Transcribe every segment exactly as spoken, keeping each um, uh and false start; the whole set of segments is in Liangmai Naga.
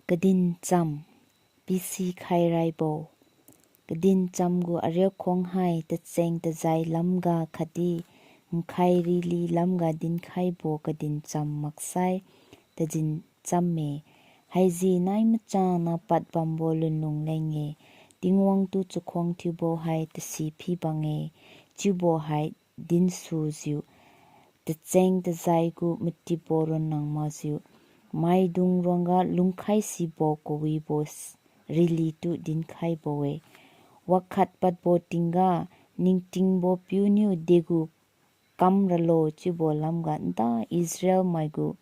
Kadincham, pisi khai raibo. Kadincham gu ariak khuang hai tacheng-tajai lamga khatdi nkhai rili lamga dinkhaibo kadincham maksai tadinchamme. Haisi nai machangna padbambo lunlung leng-e, Tingwang tu chakhuang thiubo hai tasi phibang-e, chiubo hai dinsujiu, tacheng-tajai gu matipbo ronnang makjiu, maidung ruangga lungkhai sibo kawibo s-, rili tu dinkhaibo-e. Wakhat padbo tingga, ningtingbo piuniu degu kam ralo chiubo lamga nda Israel maigu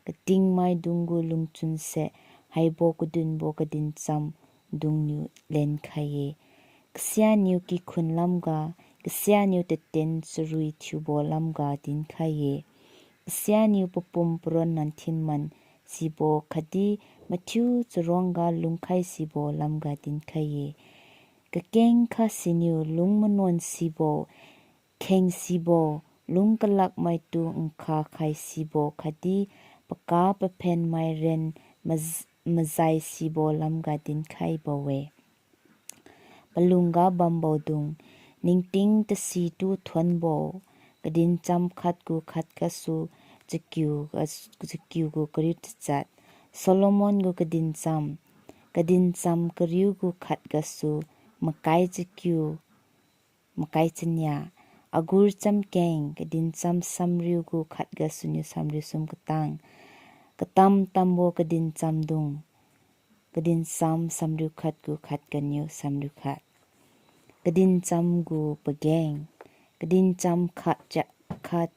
katingmaidung gu lungchunse haibo kadunbo kadincham dungniu lenkhai-e. Kasianiu kikhun lamga, kasianiu tatien charui thiubo lamga dinkhai-e. Kasianiu papum paron nan thinman sibo khatdi mathiu charuangga lungkhai sibo lamga dinkhai-e. Kakengkha siniu lung manuan sibo, kheng sibo, lung kalakmaitu nkha khai sibo khatdi paka paphenmai ren maj-, majai sibo lamga dinkhaibo-e. Palungga bambodung, ningting tasitu thuonbo, kadincham khat gu khat gasu chakiu, chakiu gu kariu tachat. Solomon gu kadincham, kadincham kariu gu khat gasu makai chakiu, makai chania. Agur chamkeng, kadincham samriu gu khat gasuniu samriu sum katang. Katam tambo kadincham dung, kadincham samriu khat gu khat ganiu samriu khat. Kadincham gu pageng, kadincham khat cha-, khat